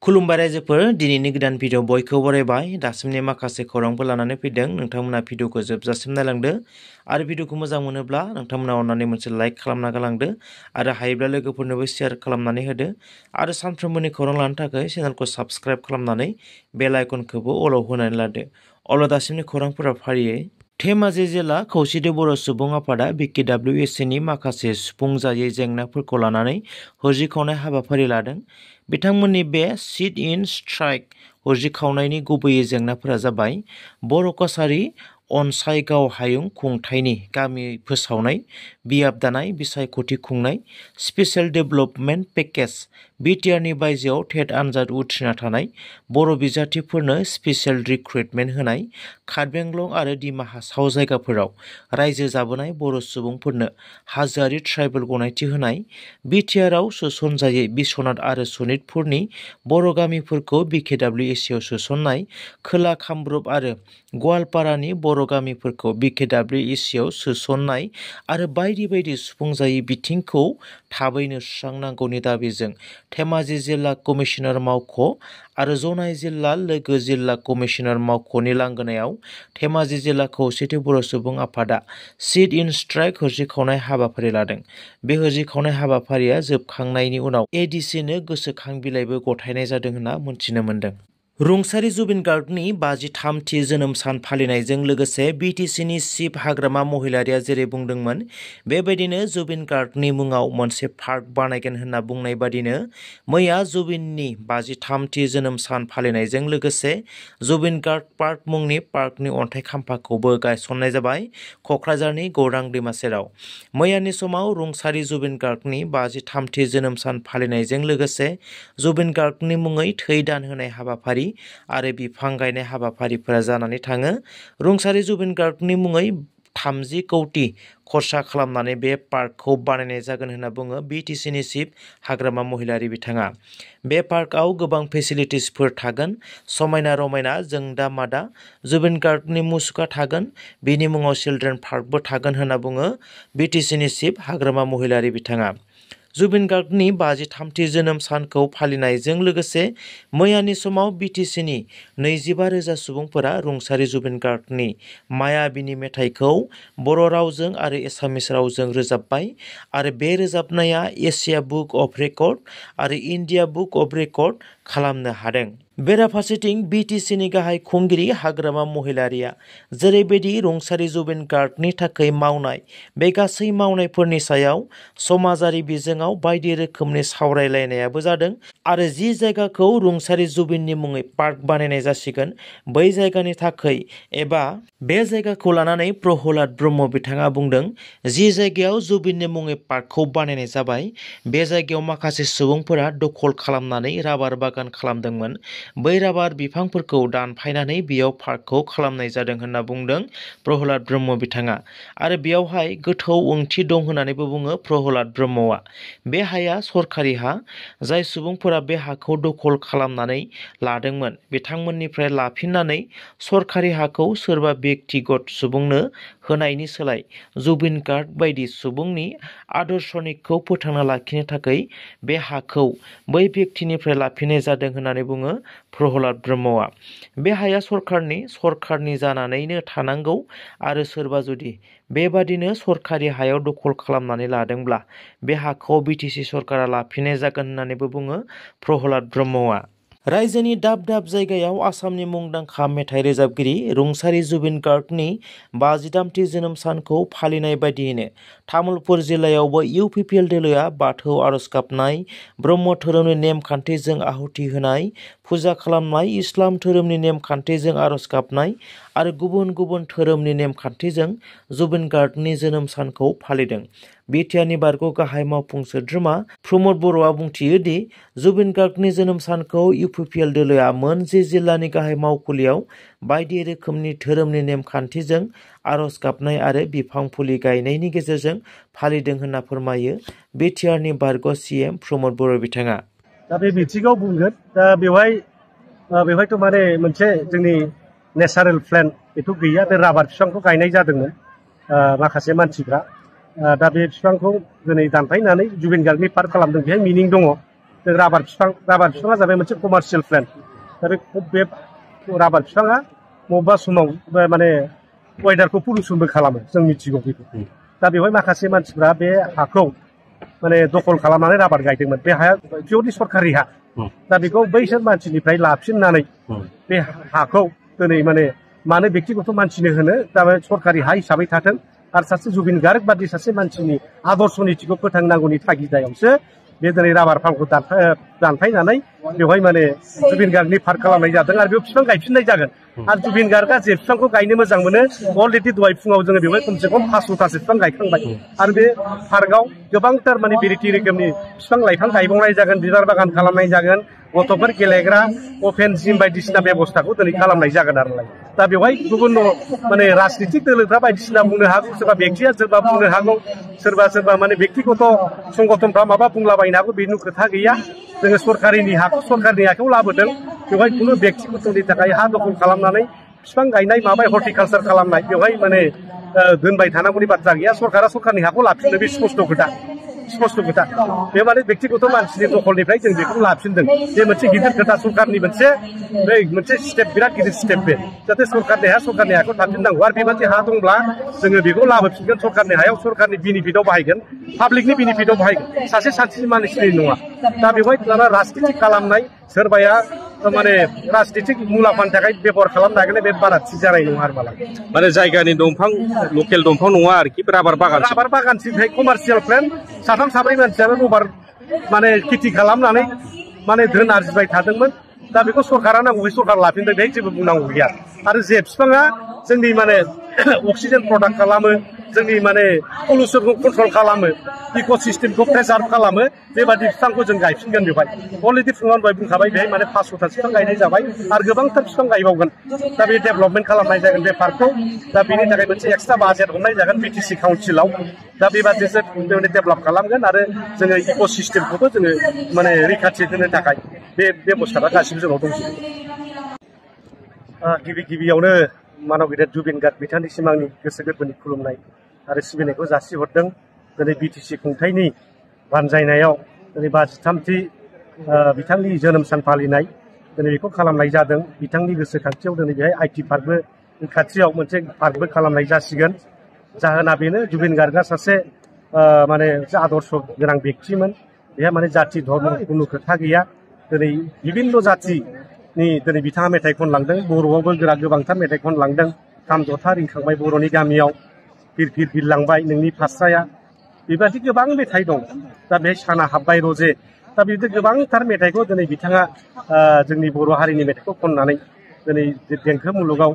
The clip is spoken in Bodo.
खुलुमबाय रायजोफोर दिनैनि गोदान भिडिअ बयखौ बरायबाय दासिमनि माखासे खौरांफोर लानानै फैदों नोंथांमोना भिडिअखौ जोबजासिम नायलांदो आरो भिडिअखौ मोजां मोनोब्ला नोंथांमोना अननानै मोनसे लाइक खालामना गालांदो आरो हायोब्ला लोगोफोरनोबो शेयार खालामनानै होदो आरो सानफ्रोमबोनि खौरां लानो थाखाय चेनेलखौ साबस्क्राइब खालामनानै बेल आइकनखौबो अलाव होनानै लादो अब्ला दासिमनि खौरांफोरा फारियै धेमाजि जिल्ला खौसेथि बर' सुबुं आफादा BKWSनि माखासे सुफुंजायै जेंनाफोरखौ लानानै होजिखावनाय हाबाफारि लादों। बिथांमोननि बे सिट इन स्ट्राइक होजिखावनायनि गुबै जेंनाफोरा जाबाय बर' कसारी अनसाइगाव हायुं खुंथायनि गामि फोसावनाय, बियाब दानाय, बिसायख'थि खुंनाय, स्पेशेल डेभेलपमेन्ट पेकेज, बिटिआरनि बायजोआव टेट आनजाद उथ्रिना थानाय बर' बिजाथिफोरनो स्पेशेल रिक्रुटमेन्ट होनाय, कार्बि-आंलं आरो दिमा हासाव जायगाफोराव रायजो जाबोनाय बर' सुबुंफोरनो हाजोआरि ट्राइबेल गनायथि होनाय, बिटिआरआव सोसनजायै बिस्वनाथ आरो सनितपुरनि बर' गामिफोरखौ BKWSआव सोसननाय, खोला कामरुप आरो गवालपारानि बर' गामिफोरखौ BKWSआव सोसननाय आरो बायदि बायदि सुफुंजायै बिथिंखौ थाबैनो सुस्रांनांगौनि दाबिजों धेमाजि जिल्ला कमिशनार मावख' आरो जनाय जिल्ला लोगो जिल्ला कमिशनार मावख'नि लांगोनायाव धेमाजि जिल्ला खौसेथि बर' सुबुं आफादा सिट इन स्ट्राइक होजिखावनाय हाबाफारि लादों। बे होजिखावनाय हाबाफारिया जोबखांनायनि उनाव एडिसिनो गोसोखां बिलाइबो गथायनाय जादों होनना मोनथिनो मोन्दों। रुंसारि जुबिन गार्गनि 53थि जोनोम सान फालिनायजों लोगोसे बिटिसिनि चिफ हाग्रामा महिलारिया जेरै बुंदोंमोन बेबायदिनो जुबिन गार्गनि मुङाव मोनसे पार्क बानायगोन होनना बुंनाय बादिनो मैया जुबिननि 53थि जोनोम सान फालिनायजों लोगोसे जुबिन गार्ग पार्क मुंनि पार्कनि अन्थाइ खाम्फाखौबो गायसननाय जाबाय क'क्राझारनि गौरां दैमा सेराव। मैयानि समाव रुंसारि जुबिन गार्गनि 53थि जोनोम सान फालिनायजों लोगोसे जुबिन गार्गनि मुङै थै दान होनाय हाबाफारि आरो बिफां गायनाय हाबाफारिफोरा जानानै थाङो। रुंसारि जुबिन गार्गनि मुङै 30 कौटि खरसा खालामनानै बे पार्कखौ बानायनाय जागोन होनना बुङो बिटिसिनि चिफ हाग्रामा महिलारि बिथाङा। बे पार्कआव गोबां फेसिलिटिसफोर थागोन, समायना रमायना जोंदा मादा जुबिन गार्गनि मुसुखा थागोन, बिनि मुङाव चिलड्रेन पार्कबो थागोन होनना बुङो बिटिसिनि चिफ हाग्रामा महिलारि बिथाङा। जुबिन गार्गनि 53थि जोनोम सानखौ फालिनायजों लोगोसे मैयानि समाव बिटिसिनि 25,000 सुबुंफोरा रुंसारि जुबिन गार्गनि मायाबिनि मेथाइखौ बर' रावजों आरो एसामिस रावजों रोजाबबाय आरो बे रोजाबनाया एसिया बुक अफ रेकर्ड आरो इन्डिया बुक अफ रेकर्ड खालामनो हादों। बेराफारसेथिं बिटिसिनि गाहाय खुंगिरि हाग्रामा महिलारिया जेरैबायदि रुंसारि जुबिन गार्गनि थाखाय मावनाय बे गासै मावनायफोरनि सायाव समाजारि बिजोङाव बायदि रोखोमनि सावरायलायनायाबो जादों आरो जि जायगाखौ रुंसारि जुबिननि मुङै पार्क बानायनाय जासिगोन बै जायगानि थाखाय एबा बे जायगाखौ लानानै प्रहलाद ब्रह्म बिथाङा बुंदों जि जायगायाव जुबिननि मुङै पार्कखौ बानायनाय जाबाय बे जायगायाव माखासे सुबुंफोरा दखल खालामनानै राबार बागान खालामदोंमोन। बै राबार बिफांफोरखौ दानफायनानै बेयाव पार्कखौ खालामनाय जादों होनना बुंदों प्रहलाद ब्रह्म बिथाङा आरो बेयावहाय गोथौ ओंथि दं होननानैबो बुङो प्रहलाद ब्रह्मआ। बे हाया सरखारि हा, जाय सुबुंफोरा बे हाखौ दखल खालामनानै लादोंमोन बिथांमोननिफ्राय लाफिननानै सरखारि हाखौ सोरबा बेक्तिगत सुबुंनो होनायनि सोलाय जुबिन गार्ग बायदि सुबुंनि आदर्शनिकखौ फोथांना लाखिनो थाखाय बे हाखौ बै बेक्तिनिफ्राय लाफिननाय जादों होननानै बुङो प्रहलाद ब्रह्मआ। बे हाया सरखारनि जानानैनो थानांगौ आरो सोरबा जुदि बेबादिनो सरखारि हायाव दखल खालामनानै लादोंब्ला बे हाखौ बिटिसि सरकारा लाफिननाय जागोन होननानैबो बुङो प्रहलाद ब्रह्मआ। रायजोनि दाब दाब जायगायाव आसामनि मुंदांखा मेथाइ रोजाबगिरि रुंसारि जुबिन गार्गनि 53थि जोनोम सानखौ फालिनाय बायदियैनो तामुलपुर जिल्लायावबो इउपिपिएल दोलोआ बाथौ आरज गाबनाय, ब्रह्म धोरोमनि नेमखान्थिजों आहुति होनाय, फुजा खालामनाय, इस्लाम धोरोमनि नेमखान्थिजों आरज गाबनाय आरो गुबुन गुबुन धोरोमनि नेमखान्थिजों जुबिन गार्गनि जोनोम सानखौ फालिदों। बिटिआरनि बारग' गाहाय मावफुं सोद्रोमा प्रमद बर'आ बुंथियो दि जुबिन गार्गनि जोनोम सानखौ इउपिपिएल दोलोआ मोन 10 जिल्लानि गाहाय मावखुलियाव बायदि रोखोमनि धोरोमनि नेमखान्थिजों आरज गाबनाय आरो बिफां फुलि गायनायनि गेजेरजों फालिदों होनना फोरमायो बिटिआरनि बारग' सिएम प्रमद बर' बिथाङा। दा बे बिथिङाव बुंगोन दा बेवहायथ' माने मोनसे जोंनि नेचारेल प्लेन बेथ' गैया। बे राबार बिफांखौ गायनाय जादोंमोन माखासे मानसिफ्रा दा बे बिफांखौ दिनै दानफायनानै जुबिन गार्गनि पार्क खालामदों। बेहाय मिनिं दङ। जों राबार बिफाङा जाबाय मोनसे कमार्शियेल प्लान्ट दा बे राबार बिफाङा बबेबा समाव माने वेदारखौ पलिउसनबो खालामो जों मिथिगौ बेखौ दा बेवहाय माखासे मानसिफ्रा बे हाखौ माने दखल खालामनानै राबार गायदोंमोन बे हाया पियरलि सरकारि हा दा बेखौ बैसोर मानसिनिफ्राय लाफिननानै बे हाखौ दिनै माने मानो बेक्तिगत मानसिनो होनो दा सरकारि हा हिसाबै थाथों आरो सासे जुबिन गार्ग बादि सासे मानसिनि आदर्श नीतिखौ फोथांनांगौनि थागिदायावसो बे दिनै राबार फार्मखौ दानफायनानै बेवहाय माने जुबिन गार्गनि पार्क खालामनाय जादों आरो बेयाव बिफां गायफिननाय जागोन आरो जुबिन गार्गआ जे बिफांखौ गायनो मोजां मोनो अलरेडि दहाय फुङाव जोङो बेवहाय खमसे खम 500तासो बिफां गायखांबाय आरो बे पार्कआव गोबांथार माने भेराइटि रोखोमनि बिफां लाइफां गायबावनाय जागोन बिबार बागान खालामनाय जागोन गथ'फोर गेलेग्रा अपेन जिम बायदिसिना बेबस्थाखौ दिनै खालामनाय जागोन आरोलाय दा बेवहाय गुबुन माने राजनितिक दोलोफ्रा बायदिसिना बुंनो हागौ सोरबा बेक्तिया सोरबा बुंनो हागौ सोरबा माने बेक्तिगत संगठनफ्रा माबा बुंलाबायनो हागौ बेनि खोथा गैया जोङो सरकारिनि हाखौ लाबोदों बेवहाय खुनु बेक्तिगतनि थाखाय हा दखल खालामनानै बिफां गायनाय माबा हर्टिकालचार खालामनाय बेवहाय माने दोनबाय थानांगौनि बाथ्रा गैया सरकारा सरकारनि हाखौ लाफिननो बे स्पष्ट खोथा बे माने बेक्तिगत मानसिनि दखलनिफ्राय जों बेखौ लाफिनदों बे मोनसे गिदिर खोथा सरकारनि मोनसे स्टेप बिराद गिदिर स्टेप बे जाहाथे सरकारनि हाखौ थाफिननांगौ आरो बेबादि हा दंब्ला जोङो बेखौ लाबोफिनगोन सरकारनि हायाव सरकारनि बेनिफिटआव बाहायगोन पाब्लिकनि बेनिफिटआव बाहायगोन सासे सानसेनि मानसिनि नङा दा बेवहाय दाना राजनितिक खालामनाय सोरबाया माने राजनितिक मुलाम्फानि थाखाय बेबहार खालामनो नागिरनाय बे बारा थिग जानाय नङा आरो माने जायगानि दंफां लकेल दंफां नङा आरोखि राबार बागाननिफ्राय कमार्शियेल प्लान्ट साथाम साब्रै मानसियानो रबार माने खेथि खालामनानै माने धोन आरजिबाय थादोंमोन दा बेखौ सरकारा नांगौ सरकार लाफिनदों बेहाय जेबो बुंनांगौ गैया आरो जे बिफाङा जोंनि माने अक्सिजेन प्रडाक्ट खालामो जोंनि माने पलिउसनखौ कन्ट्रल खालामो इक'सिस्टेमखौ प्रिजार्भ खालामो बेबादि बिफांखौ जों गायफिनगोन बेवहाय अलरेडि फुङाव दहाय बुंखाबाय बेहाय माने 500ता बिफां गायनाय जाबाय आरो गोबांथार बिफां गायबावगोन दा बे डेभेलपमेन्ट खालामनाय जागोन बे पार्कखौ दा बेनि थाखाय मोनसे एक्सट्रा बाजेट हरनाय जागोन बिटिसि काउन्सिलाव दा बेबादिसो डेभेलप खालामगोन आरो जोङो इक'सिस्टेमखौबो जोङो माने रैखाथि होनो थाखाय बे बेबस्थाफ्रा गासिबो जोंनाव दंजोबो गिबियावनो मानव गेदेर जुबिन गार्ग बिथांनिसिम आंनि गोसो गोरबोनि खुलुमनाय आरो सिबिनायखौ जासिहरदों दिनै बिटिसि खुंथायनि बानजायनायाव दिनै 53थि बिथांनि जोनोम सान फालिनाय दिनै बेखौ खालामनाय जादों बिथांनि गोसोखांथियाव दिनै बेहाय आइटि पार्कबो खाथियाव मोनसे पार्कबो खालामनाय जासिगोन जाहोना बेनो जुबिन गार्गआ सासे माने आदर्श गोनां बेक्तिमोन बेहा माने जाति धर्म खुनु खोथा गैया दिनै बिभिन्न जातिनि दिनै बिथाङा मेथाइ खनलांदों बर'आवबो गोबांथार मेथाइ खनलांदों खाम जथा रिंखांबाय बर'नि गामियाव फिर बिरलांबाय नोंनि फास्राया बेबादि गोबां मेथाइ दं दा बेहाय साना हाबबाय रजे दा बिदि गोबांथार मेथाइखौ दिनै बिथाङा जोंनि बर' हारिनि मेथाइखौ खननानै दिनै देंखो मुलुगाव